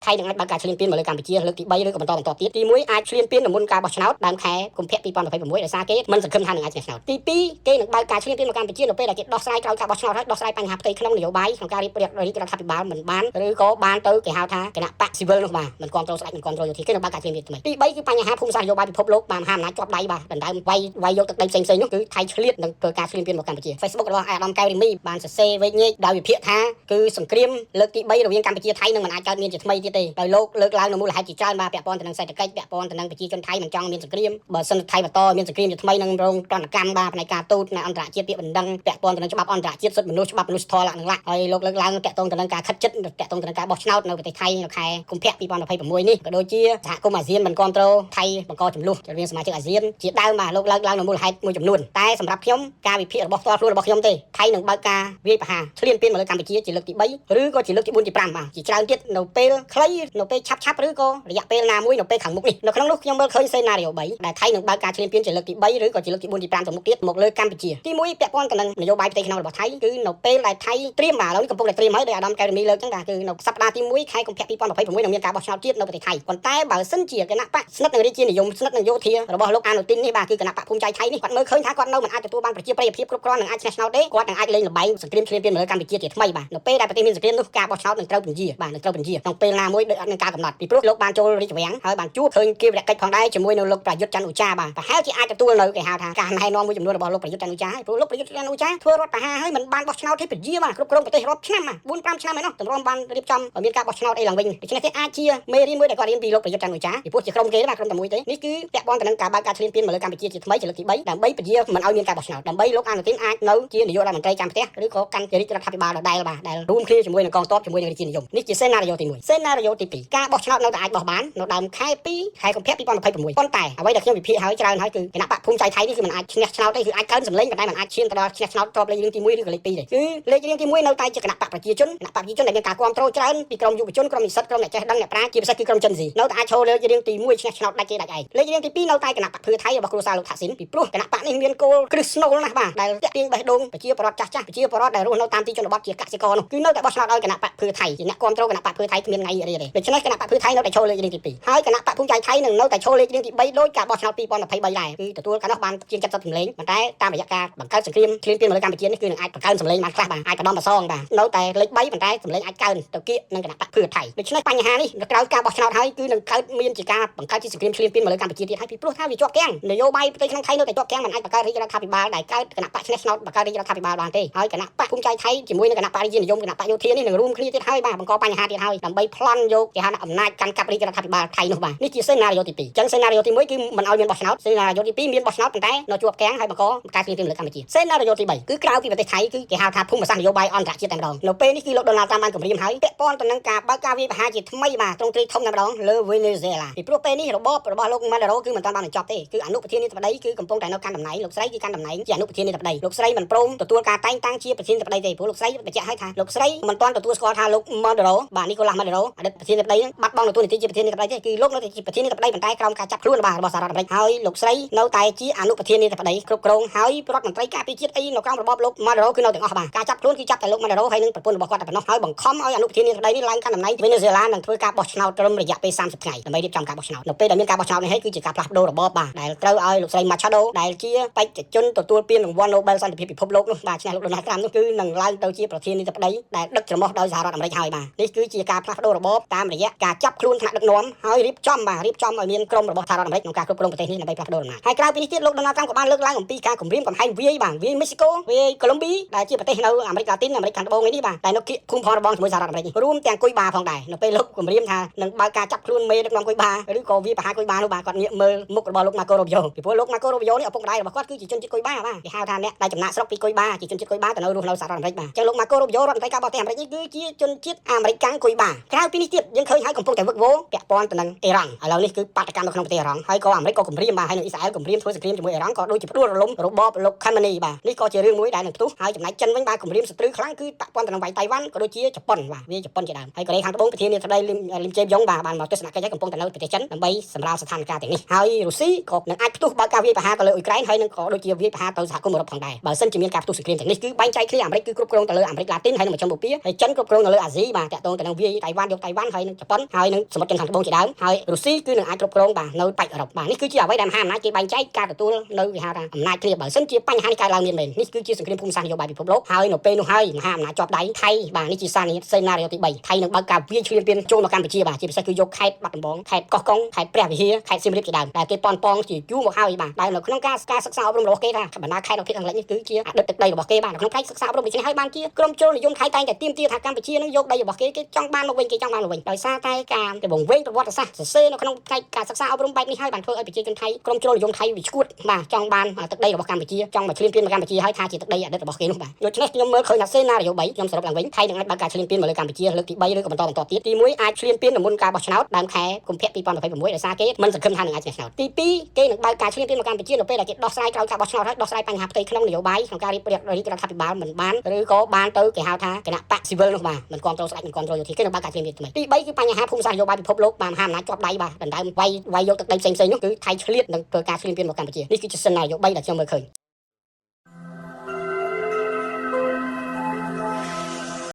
ថៃនឹងអាចបើកការឈ្លានពានមកលើកម្ពុជាលើកទី3ឬក៏បន្តបន្តទៀតទី1អាចឈ្លានពាននៅមុនការបោះឆ្នោតដើមខែកុម្ភៈ2026ដោយសារគេមិនសង្ឃឹមថានឹងអាចឈ្នះឆ្នោតទី2គេនឹងបើកការឈ្លានពានមកកម្ពុជានៅពេលដែលគេដោះស្រាយក្រោយការបោះឆ្នោតហើយដោះស្រាយបញ្ហាផ្ទៃក្នុងនយោបាយក្នុងការរៀបរាជរដ្ឋាភិបាលមិនបានឬក៏បានទៅគេហៅថាគណៈបកស៊ីវិលនោះបាទមិនគ្រប់គ្រងស្ដេចមិនគ្រប់គ្រងយោធាគេនឹងបើកការឈ្លានពានថ្មីទី3គឺបញ្ហាភូមិសាស្ត្រនយោបាយពិភពលោកបាទមហាអំណាចជាប់ដៃបាទដណ្ដើមវាយវាយយកទឹកដីផ្សេងៗនោះគឺថៃឆ្លៀតនឹងធ្វើការឈ្លានពានមកកម្ពុជា Facebook របស់អាដាមកែវរីមីបានសរសេរវែកញែកដោយវិភាគថាគឺសង្គ្រាមលើកទី3រវាងកម្ពុជាថៃនឹងមិនអាចកើតមានជាថ្មីទៀតទេដោយលោកលើកឡើងនៅមូលហេតុជាច្រើនបាទពាក់ព័ន្ធទៅនឹងសេដ្ឋកិច្ចពាក់ព័ន្ធទៅនឹងប្រជាជនថៃមិនចង់មានសង្គ្រាមបើសិនថៃបន្តមានសង្គ្រាមជាថ្មីនឹងរងទណ្ឌកម្មបាទផ្នែកការទូតផ្នែកអន្តរជាតិពាក្យបណ្ដឹងពាក់ព័ន្ធទៅនឹងច្បាប់អន្តរជាតិសិទ្ធិមនុស្សច្បាប់មនុស្សធម៌លក្ខណៈហើយលោកលើកឡើងទាក់ទងទៅនឹងការខិតចិត្តទាក់ទងទៅនឹងការបោះឆ្នោតនៅប្រទេសថៃនៅខែកុម្ភៈ2026នេះក៏ដូចជាសហគមន៍អាស៊ានមិនគ្រប់គ្រងថៃបង្កជម្លោះរវាងសមាជិកអាស៊ានជាដើមបាទលោកលើកឡើងនៅមូលហេតុមួយចំនួនតែសម្រាប់ខ្ញុំការវិភាគរបស់ផ្ទាល់ខ្លួនរបស់ខ្ញុំទេថៃនឹងបើកការវាយប្រហារឈ្លានពានមកលើកម្ពុជាជាលើកទី3ឬក៏ជាលើកទី4ទី5បាទជាច្រើនទៀតនៅពេលខ្លីនៅពេលឆាប់ឆាប់ឬក៏រយៈពេលណាមួយនៅពេលខាងមុខនេះនៅក្នុងនោះខ្ញុំមើលឃើញសេណារីយ៉ូ3ដែលថៃនឹងបើកការឈ្លានពានជាលើកទី3ឬក៏ជាលើកទី4ទី5ទៅមុខទៀតមកលើកម្ពុជាទី1ពាក់ព័ន្ធទៅនឹងនយោបាយផ្ទៃក្នុងរបស់ថៃគឺនៅពេលដែលថៃត្រៀមបាទឥឡូវនេះកំពុងតែត្រៀមហើយដោយអាដាមកែវរមីលើកចឹងបាទគឺនៅសប្តាហ៍ទី1ខែកុម្ភៈ2026នឹងមានការបោះឆ្នោតជាតិនៅប្រទេសថៃប៉ុន្តែបើសិនជាគណៈបកស្និទ្ធនឹងរាជានិយមស្និទ្ធនឹងយោធារបស់លោកអានុទីននេះបាទគឺគណៈបកភូមិចៃថៃនេះគាត់មើលឃើញថាគាត់នៅមិនអាចទទួលបានប្រជាប្រិយភាពគ្រប់គ្រាន់នឹងអាចឈ្នះឆ្នោតទេគាត់នឹងអាចលេងល្បែងសង្គ្រាមឈ្លានពានមកលើកម្ពុជាជាថ្មីបាទនៅពេលដែលប្រទេសមានសង្គ្រាមនោះការបោះឆ្នោតនឹងត្រូវពន្យាបាទនឹងត្រូវពន្យាក្នុងពេលណាមួយដោយអត់មានការកំណត់ពីព្រោះលោកបានចូលរាជវាំងហើយបានជួបឃើញគៀវរកិច្ចផងដែរជាមួយនឹងលោកប្រយុទ្ធច័ន្ទឧចាបាទប្រហែលជាអាចទទួលនៅគេហៅថាការណែនាំមួយចំនួនរបស់លោកប្រយុទ្ធច័ន្ទឧចាហើយព្រោះលោកប្រយុទ្ធច័ន្ទឧចាធ្វើរដ្ឋប្រហារហើយមិនបានបោះឆ្នោតទេពន្យាបាទគ្រប់គ្រងប្រទេសរាប់ឆ្នាំបាទ4 5ឆ្នាំឯណោះតម្រាំបានរៀបចំឲ្យមានការបោះឆ្នោតអីឡើងវិញដូច្នេះទេអាចជាមេរៀនមួយដែលគាត់រៀនពីលោកប្រយុទ្ធច័ន្ទឧចាពីព្រោះជាក្រុមគេបាទក្រុមតែមួយទេនេះគឺពាក់ព័ន្ធទៅនឹងការបើកការឈ្លានពានមកលើកម្ពុជាជាថ្មីជាលើកទី3ដើម្បីពន្យាមិនឲ្យមានការបោះឆ្នោតដើម្បីលោកអានុទីនអាចនៅជានាយករដ្ឋមន្ត្រីចាំផ្ទះឬក៏កាន់ជារាជរដ្ឋាភិបាលដដែលបាទដែលរួមគ្នាជាមួយនឹងកងទ័ពជាមួយនឹងរាជានិយមនេះជាសេណារីយ៉ូទី1សេណារីយ៉ូទី2ការបោះឆ្នោតនៅតែអាចបោះបាននៅដើមខែ2ខែកុម្ភៈ2026ប៉ុន្តែអ្វីដែលខ្ញុំវិភាគហើយច្រើនហើយគឺគណៈបកភូមិចៃថៃនេះគឺមិនអាចឈ្នះឆ្នោតទេគឺអាចកើនសម្លេងប៉ុន្តែមិនអាចឈានទៅដល់ឈ្នះឆ្នោតទ្របលេខរៀងទី1ឬក៏លេខ2ទេគឺលេខរៀងទី1នៅតែជាគណៈបកប្រជាជនគណៈបកប្រជាជនដែលមានការគ្រប់គ្រងច្រើនពីក្រមយុវជនក្រមនិស្សិតក្រមអ្នកចេះដឹងអ្នកប្រាជ្ញជាពិសេសគឺក្រម Gen Z នៅតែអាចឈរលេខរៀងទី1ឈ្នះឆ្នោតដាច់គេដាច់ឯងលេខរៀងទី2នៅតែគណៈបកភឿថៃរបស់គ្រួសារលោកថាក់ស៊ីនពីព្រោះគណៈបកនេះមានគោលគ្រឹះស្នូលណាស់បាទដែលតាក់ទាញបេះដូងប្រជាពលរដ្ឋចាស់ចាស់ប្រជាពលរដ្ឋដែលរស់នៅតាមទីជនបទជាកសិករនោះគឺនៅតែបោះឆ្នោតឲ្យគណៈបកភឿថៃជាអ្នកគ្រប់គ្រងគណៈបកភឿថៃគ្មានថ្ងៃរៀទេដូច្នេះគណៈបកភឿថៃនៅតែឈរលេខរៀងទី2ហើយគណៈបកភូមិចៃថៃនឹងនៅតែឈរលេខរៀងទី3ដោយការបោះឆ្នោត2023ដែរគឺទទួលកាលនោះបានជាង70សម្លេងប៉ុន្តែតាមរយៈការបង្កើតសង្គ្រាមឈ្លានពានមកលើកម្ពុជានេះគឺនឹងអាចបង្កើនសម្លេងបានខ្លះបាទអាចបដំបសងបាទនៅតែលេខ3ប៉ុន្តែសម្លេងអាចកើនទៅគៀកនឹងគណៈបកភឿថៃដូច្នេះបញ្ហានេះក្រោយការបោះឆ្នោតហើយគឺនឹងកើតមានជាការបង្កើតជាសង្គ្រាមឈ្លានពានមកលើកម្ពុជាទៀតហើយពីព្រោះថាវាជាប់គាំងនយោបាយផ្ទៃក្នុងថៃនៅតែជាប់គាំងមិនអាចបង្កើតរាជរដ្ឋាភិបាលដែលកើតគណៈបកឈ្នះឆ្នោតបង្កើតរាជរដ្ឋាភិបាលបានទេហើយគណៈបកភូមិចៃថៃជាមួយនឹងគណៈបករាជានិយមគណៈបកយោធានេះនឹងរួមគ្នាទៀតហើយបាទបង្កបញ្ហាទៀតហើយដើម្បីប្លន់យកគេហៅថាអំណាចកាន់កាប់រាជរដ្ឋាភិបាលថៃនោះបាទនេះជាសេណារីយ៉ូទី2អញ្ចឹងសេណារីយ៉ូទី1គឺមិនឲ្យមានបោះឆ្នោតសេណារីយ៉ូទី2មានបោះឆ្នោតប៉ុន្តែនៅជាប់គាំងហើយបង្កការឈ្លានពានលើកម្ពុជាសេណារីយ៉ូទី3គឺក្រៅពីប្រទេសថៃគឺគេហៅថាភូមិសាស្ត្រនយោបាយអន្តរជាតិតែម្ដងនៅពេលនេះគឺលោកដូណាល់ត្រាំបានគម្រាមហើយពាក់ព័ន្ធទៅនឹងការបើកការវាយប្រហារជាថ្មីបាទត្រង់ទ្រាយធំតែម្ដងលើវេណេស៊ុយអេឡាពីព្រោះពេលនេះរបបរបស់លោកម៉ាឌារ៉ូគឺមិនទាន់បានបញ្ចប់ទេគឺអនុប្រធានាធិបតីគឺកំពុងតែនៅកាន់តំណែងលោកស្រីគឺកាន់តំណែងជាអនុប្រធានាធិបតីលោកស្រីមិនព្រមទទួលការតែងតាំងជាប្រធានាធិបតីទេព្រោះលោកស្រីបញ្ជាក់ឲ្យថាលោកស្រីមិនទាន់ទទួលស្គាល់ថាលោកម៉ាឌារ៉ូបាទនីកូឡាស់ម៉ាឌារ៉ូអតីតប្រធានាធិបតីនឹងបាត់បង់តួនាទីជាប្រធានាធិបតីទេគឺលោកនៅតែជាប្រធានាធិបតីប៉ុន្តែក្រោមការចាប់ខ្លួនរបស់សហរដ្ឋអាមេរិកហើយលោកស្រីនៅតែជាអនុប្រធានាធិបតីគ្រប់គ្រងហើយរដ្ឋមន្ត្រីការពារជាតិអីនៅក្រោមរបបលោកម៉ាឌារ៉ូគឺនៅទាំងអស់បាទការចាប់ខ្លួនគឺចាប់តែលោកម៉ាឌារ៉ូហើយនិងប្រពន្ធរបស់គាត់តែប៉ុណ្ណោះហើយបង្ខំឲ្យអនុប្រធានាធិបតីនេះឡើងកាន់តំណែងវេណេស៊ុយអេឡានឹងធ្វើការបោះឆ្នោតត្រឹមរយៈពេល30ថ្ងៃដើម្បីរៀបចំការបោះឆ្នោតនៅពេលដែលមានការបោះឆ្នោតនេះហើយគឺជាការផ្លាស់ប្ដូររបបបាទដែលត្រូវឲ្យលោកស្រីម៉ាឆាដូដែលជាបេក្ខជនទទួលពានរង្វាន់ Nobel សន្តិភាពពិភពលោកនោះបាទឈ្នះលោកដូណាល់ត្រាំនោះគឺនឹងឡើងទៅជាប្រធានាធិបតីដែលដឹកច្រមុះដោយសហរដ្ឋអាមេរិកហើយបាទនេះគឺជាការផ្លាស់ប្ដូររបបតាមរយៈការចាប់ខ្លួនថ្នាក់ដឹកនាំហើយរៀបចំបាទរៀបចំឲ្យមានក្រុមរបស់សហរដ្ឋអាមេរិកក្នុងការគ្រប់គ្រងប្រទេសនេះដើម្បីផ្លាស់ប្ដូរអំណាចហើយក្រៅពីនេះទៀតលោកដូណាល់ត្រាំក៏បានលើកឡើងអំពីការគម្រាមកំហែងវាយបាទវាយមេស៊ីកូវាយកូឡុំប៊ីដែលជាប្រទេសនៅអាមេរិកឡាទីនអាមេរិកខាងត្បូងនេះបាទតែនៅគៀកភូមិផងរបងជាមួយសហរដ្ឋអាមេរិកនេះរួមទាំងគុយបាផងដែរនៅពេលលោកគម្រាមថានឹងបើកការចាប់ខ្លួនមេដឹកនាំគុយបាឬក៏វាយប្រហារគុយបានោះបាទគាត់ងាកមើលមុខរបស់លោកម៉ាកូរ៉ូប៊ីយ៉ូពីព្រោះលោកម៉ាកូរ៉ូប៊ីយ៉ូនេះឪពុកម្ដាយរបស់គាត់គឺជាជនជាតិគុយបាបាទគេហៅថាអ្នកដែលចំណាកស្រុកពីគុយបាជាជនជាតិគុយបាទៅនៅរស់នៅសហរដ្ឋអាមេរិកបាទអញ្ចឹងលោកម៉ាកូរ៉ូប៊ីយ៉ូរដ្ឋមន្ត្រីការបរទេសអាមេរិកនេះគឺជាជនជាតិអាមេរិកកាំងគុយបាក្រៅពីនេះទៀតយើងឃើញហើយកំពុងតែវឹកវរពាក់ព័ន្ធទៅនឹងអ៊ីរ៉ង់ឥឡូវនេះគឺបាតកម្មនៅក្នុងប្រទេសអ៊ីរ៉ង់ហើយក៏អាមេរិកក៏គម្រាមបាទហើយនឹងអ៊ីស្រាអែលគម្រាមធ្វើសង្គ្រាមជាមួយអ៊ីរ៉ង់ក៏ដូចជាផ្ដួលរលំរបបលោកខាម៉ានីបាទនេះក៏ជារឿងមួយដែលនឹងផ្ទុះហើយចំណែកចិនវិញបាទគម្រាមសត្រូវខ្លាំងគឺពាក់ព័ន្ធទៅនឹងវាយតៃវ៉ាន់ក៏ដូចជាជប៉ុនបាទវាជប៉ុនជាដើមហើយកូរ៉េខាងត្បូងប្រធានាធិបតីលឹមជេបយ៉ុងបាទបានមកទស្សនកិច្ចហើយកំពុងតែនៅប្រទេសចិនដើម្បីសម្រាលស្ថានភាពទាំងនេះហើយរុស្ស៊ីក៏នឹងអាចផ្ទុះបើកការវាយប្រហារទៅលើអ៊ុយក្រែនហើយនឹងក៏ដូចជាវាយប្រហារទៅសហគមន៍អឺរ៉ុបផងដែរបើសិនជាមានការផ្ទុះសង្គ្រាមទាំងនេះគឺបែងចែកគ្នាអាមេរិកគឺគ្រប់គ្រងទៅលើអាមេរិកឡាទីនហើយនិងមជ្ឈិមបូព៌ាហើយចិនគ្រប់គ្រងទៅលើអាស៊ីបាទតាក់ទងទៅនឹងវាយតៃវ៉ាន់យកតៃវ៉ាន់ វ៉ាន់ហើយនិងជប៉ុនហើយនិងសមុទ្រចិនខាងត្បូងជាដើមហើយរុស្ស៊ីគឺនឹងអាចគ្រប់គ្រងបាទនៅប៉ែកអឺរ៉ុបបាទនេះគឺជាអ្វីដែលមហាអំណាចគេបែងចែកការទទួលនៅគេហៅថាអំណាចគ្នាបើសិនជាបញ្ហានេះកើតឡើងមានមែននេះគឺជាសង្គ្រាមភូមិសាស្ត្រនយោបាយពិភពលោកហើយនៅពេលនោះហើយមហាអំណាចជាប់ដៃថៃបាទនេះជាសារសេណារីយ៉ូទី3ថៃនឹងបើកការវាយឈ្លានពានចូលមកកម្ពុជាបាទជាពិសេសគឺយកខេត្តបាត់ដំបងខេត្តកោះកុងខេត្តព្រះវិហារខេត្តសៀមរាបជាដើមដែលគេប៉ុនប៉ងជាយូរមកហើយបាទដែលនៅក្នុងការការសិក្សាអប់រំរបស់គេថាបណ្ដាខេត្តនៅភាគខាងលិចនេះគឺជាអតីតទឹកដីរបស់គេបាទនៅក្នុងផ្នែកសិក្សាអប់រំដូច្នេះហើយបានជាក្រុមជ្រុលនិយមថៃតែងតែទាមទារថាកម្ពុជានឹងយកដីរបស់គេគេចង់បានមកវិញគេចង់បានមកវិញដោយសារតែការទៅបង្វែងប្រវត្តិសាស្ត្រសរសេរនៅក្នុងផ្នែកការសិក្សាអប់រំបែបនេះហើយបានធ្វើឲ្យប្រជាជនថៃក្រុមជ្រុលនិយមថៃវាឈួតបាទចង់បានទឹកដីរបស់កម្ពុជាចង់មកឈ្លានពានមកកម្ពុជាហើយថាជាទឹកដីអតីតរបស់គេនោះបាទដូច្នេះខ្ញុំមើលឃើញថាសេណារីយ៉ូ3ខ្ញុំសរុបឡើងវិញថៃនឹងអាចបើកការឈ្លានពានមកលើកម្ពុជាលើកទី3ឬក៏បន្តបន្តទៀតទី1អាចឈ្លានពាននៅមុនការបោះឆ្នោតដើមខែកុម្ភៈ2026ដោយសារគេមិនសង្ឃឹមថានឹងអាចឈ្នះឆ្នោតទី2គេនឹងបើកការឈ្លានពានមកកម្ពុជានៅពេលដែលគេដោះស្រាយក្រោយការបោះឆ្នោតហើយដោះស្រាយបញ្ហាផ្ទៃក្នុងនយោបាយក្នុងការរៀបរាជរដ្ឋាភិបាលមិនបានឬក៏បានទៅគេហៅថាគណៈបកស៊ីវិលនោះបាទមិនគ្រប់គ្រងស្ដេចមិនគ្រប់គ្រងយោធាគេនឹងបើកការឈ្លានពានថ្មីទី3គឺបញ្ហាភូមិសាស្ត្រនយោបាយពិភពលោកបាទមហាអំណាចជាប់ដៃបាទដណ្ដើមវាយវាយយកទឹកដីផ្សេងៗនោះគឺថៃឆ្លៀតនឹងធ្វើការឈ្លានពានមកកម្ពុជានេះគឺជាសេណារីយ៉ូ3ដែលខ្ញុំមើលឃើញ។